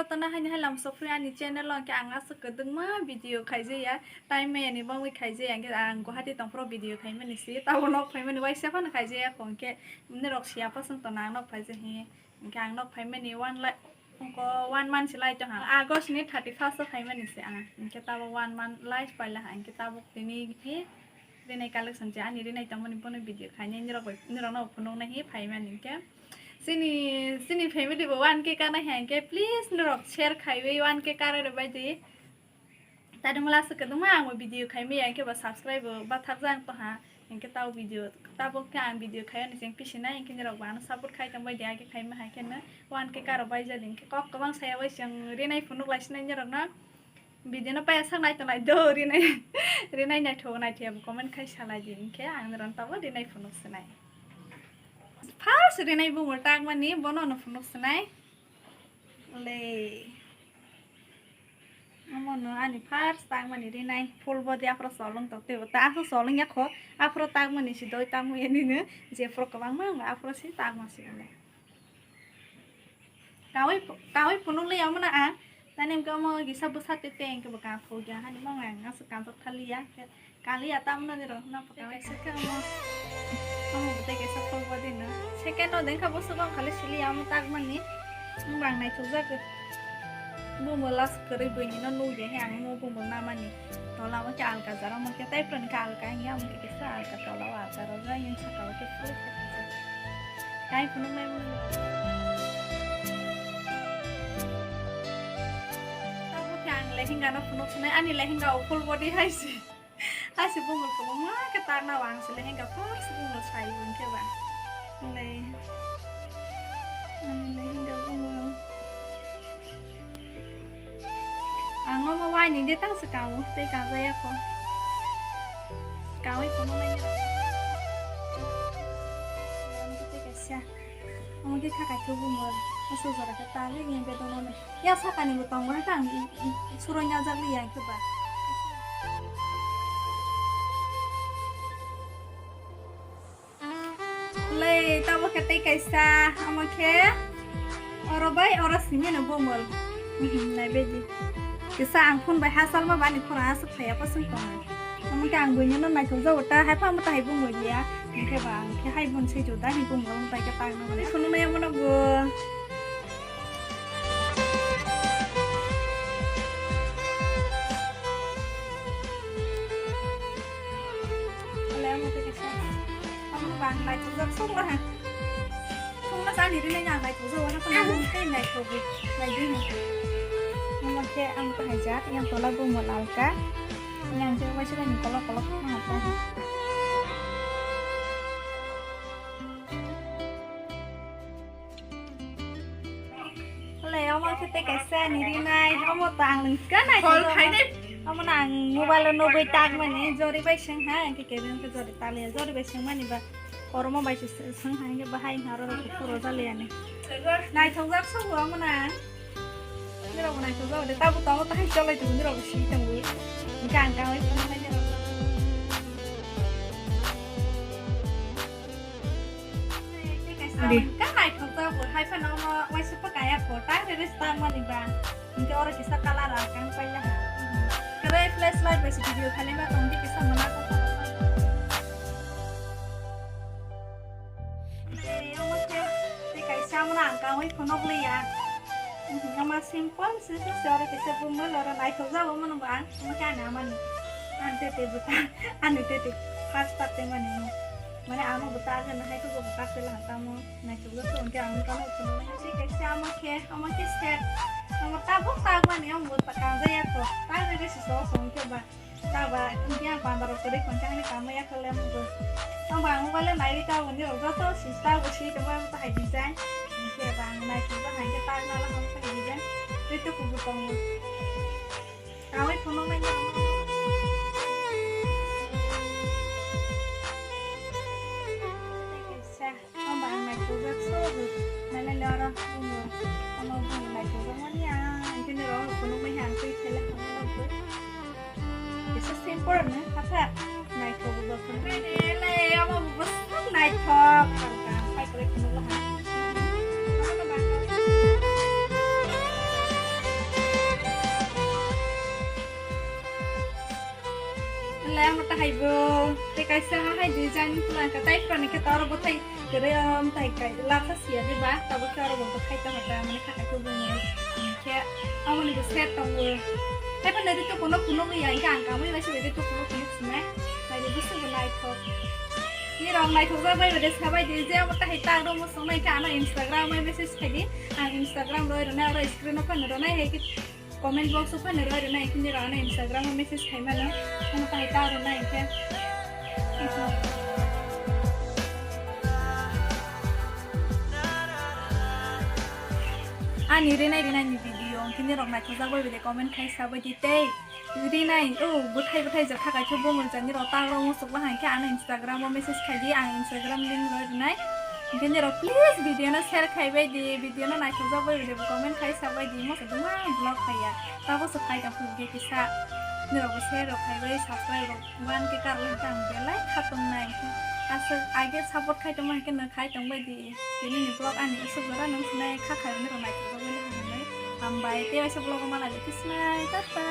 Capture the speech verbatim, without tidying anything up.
Tana haini hai lam sopri ani channel o, hwnkhe ang aswk kwdwkma video khaijaya, time maya ni bagwi khaijaya, hwnkhe ang Guwahati tongphuru video khaimani si, tabo nok phaimani waisa phano khaijaya kho, hwnkhe norok siya pasang tona ang nok phaijak hi, hwnkhe ang nok phaimani one la-, hwnkhe one month se lai tong ha, August ni thirty first o phaimani se ang, hwnkhe tabo one month lai paila ha, hwnkhe tabo tini hi. Rinai collection je ani rinai tongmani bono video khainai norok bai, norok no phunuknai hi phaimani hwnkhe. Chini, chini family bo one K kana hai hwnkhe please norok share khaiwi one K karai rwbai di. Tadimula se kwdwma ang bo video khaimaya hwnkhe bo subscribe bo bathakjak tongha. Hwnkhe tabo video, tabuk khe ang video khaio ni cheng pisinai hwnkhe norok bo ano support khai tongbai di age khaima hai kheno one K karok bai jadi hwnkhe kok kwbang saya bai chwng rinai phunuk lai sinai norok no. Video no paya sak nai tongnai do, rinai, rinai naithok naithok abo comment khai salai di, hwnkhe ang norok tabo rinai phunuk sinai. First rinai bumul takmani bono no phunuk sinai. Le. Omo no ani first takmani rinai full body aphro solong tok tebo ta aphro solong yakho aphro takmani si doi takmani no je phro kwbangma aphro si takma si le. Kawi, kawi phunuk le omo na ang. Tani hwnkhe omo kisa bwsa tete hwnkhe bo kang phukya hani mangla ang aswk kanjak thaliya. Kaliya tamno ni rok na pota kaisa khe omo. Omo bwtwi kaisa phul body no. Second o dengkha bwswk o khali siliya omo takmani. Wng bang naithokjak. Bumbo last kwrwi buini no nukya he ang omo bumbo namani. Tola o khe alka jora omo khe tei phrwni khe alka wngya omo khe kisa alka tola o alka rwjak yang saka o khe phul khe. Kai phunuknai mwnwi. Tabuk khe ang lehenga no phunuk sinai, ani lehenga o full body hai se. Hai se bumul kwbangma khe takna o ang se lehenga first bumul sai hwnkhe ba. Le. Ani lehenga bumul. Ang omo waini de tang se kango, tei kanjaya kho. Kangwi phunuknai. Tei kaisa. Omo khe kha kaitho bumul. Aswk jora khe tagwi ni bedono. Ya sakani bo tongo tang. Suroi najak li ya khe ba. Le, tabo khe tei kaisa, omo khe oro bai oro simi no bumul. Mhm, naibaidi. Kisa ang phone bai hasalma bani khorang aswk phaiya paswng tongo. Omo khe ang buino no naithok jago ta, hai phano ta hai bumul ya. Hwnkhe ba ang khe hai bun se juda ni bumul bai khe tang no. Phunuknai omo no bo. Ole, omo tei kaisa. Omo bang naithokjak sok la ha. Thungma chani rinai ang naithokjak, omo tei naithokgwi. Naidi ni. Omo khe ang tei haijak, yang tola bumul alka. Yang tei waisa ni kolok kolok thangma ta. Hole, omo khe tei kaisa ni rinai, omo to ang nung kha nai. Hol khainai. Omo no ang mobile o nugwi takmani, jori bai swng ha, hwnkhe kebeng khe jori taliya, jori bai swngmani ba, kormo bai se swng ha, hwnkhe bahai wngkha, oro rok khe phuru jaliyani. Naithokjak sabo omo no ang. Nirok bo naithokjak de, tabuk tongo, tahai cholai tongo, nirok bo si tongo. Hwnkhe ang kangwi phunuknai nirok. Di. Ka naithok ta bo, hai phano omo waisa pa kaya pho, ta re re star mani ba. Hwnkhe oro kisa colour ar kang paila ha. Kare flashlight bai se video khalima tong di kisa mona ko. Omo khe tei kaisa mona ang kangwi phunuk liya. Ama simple se se oro kisa bumul oro naithok jabo mano ba ang. Omo khe ani amani. Ani tete buta, ani tete first part tei mani. Mane ano buta agana hai khe bo buta se lang tamo. Naithok jabo hwnkhe ang kano phunuk nai se kaisa ama khe, ama khe set. Ama tabuk tabuk mani ang buta kanjaya kho. Ta re se so hwnkhe ba. Taba, hwnkhe ang panda rok kwrwi khon khe ani kamo ya khe lem bo. Taba ang mobile naiwi tabo ni rok joto sista bo si tongma bo tahai design. Hwnkhe ba ang naithok ba hai khe tag nala ham tahai design. Tei to kubu tongo. Kawi phunuk nai. Omo ang naithokjak so, nailai le oro bumo, omo bumo naithokjak mani ang, ang khe nirok phunukmani ang twi khaila phunuknai. Kisa simple no, kha kha naithok bo phunukmani. Nailai, omo bo bwswk naithok, ang phai kwrwi phunukla ha. Omo no ba. Lama tahai bo, tei kaisa ha hai design khwlai kha, tai phrani khe ta oro bwthai kwrwi, um, tai kai lakha siya de ba, tabuk khe oro bo bwthai tong kha, mane kha kha khe bumung. Hinkhe amoni bo set tongo. Tai pha nari to kono kuno ya, hinkhe ang kamui bai se bai to kono kuno sinai. Nari bwswk bo naithok. Nirok naithok jak bai bade sabai di, je amo tahai tag rok muchung nai khe ano Instagram o message khai di. Ang Instagram roi rwnai, oro screen o phano rwnai hai khe. Comment box o phano roi rwnai, hinkhe nirok ano Instagram o message khai mano. Ano tai ta rwnai hinkhe. Ani rinai rinai ni video hinkhe nirok naithok jak bai bade comment khai sabai di tei. Rinai, o bwthai bwthai jak kha kaisa bumung jak nirok ta rok muchuk la hinkhe ano Instagram o message khai di, ang Instagram link roi rwnai. Hinkhe nirok please video no share khai bai di, video no naithok jak bai video comment khai sa bai di, mo se duma vlog khai ya. Tabo se khai tong phuru khe kisa nirok bo share rok khai bai, subscribe rok one K kar bai hinkhe ang belai kha tong nai. Aswk age support khai tong ma hinkhe no khai tong bai di. Tini ni vlog ani isuk jora nung sinai kha khai nirok naithok jak bai hinwi. Hambai tei waisa vlog o mana di khe sinai, tata.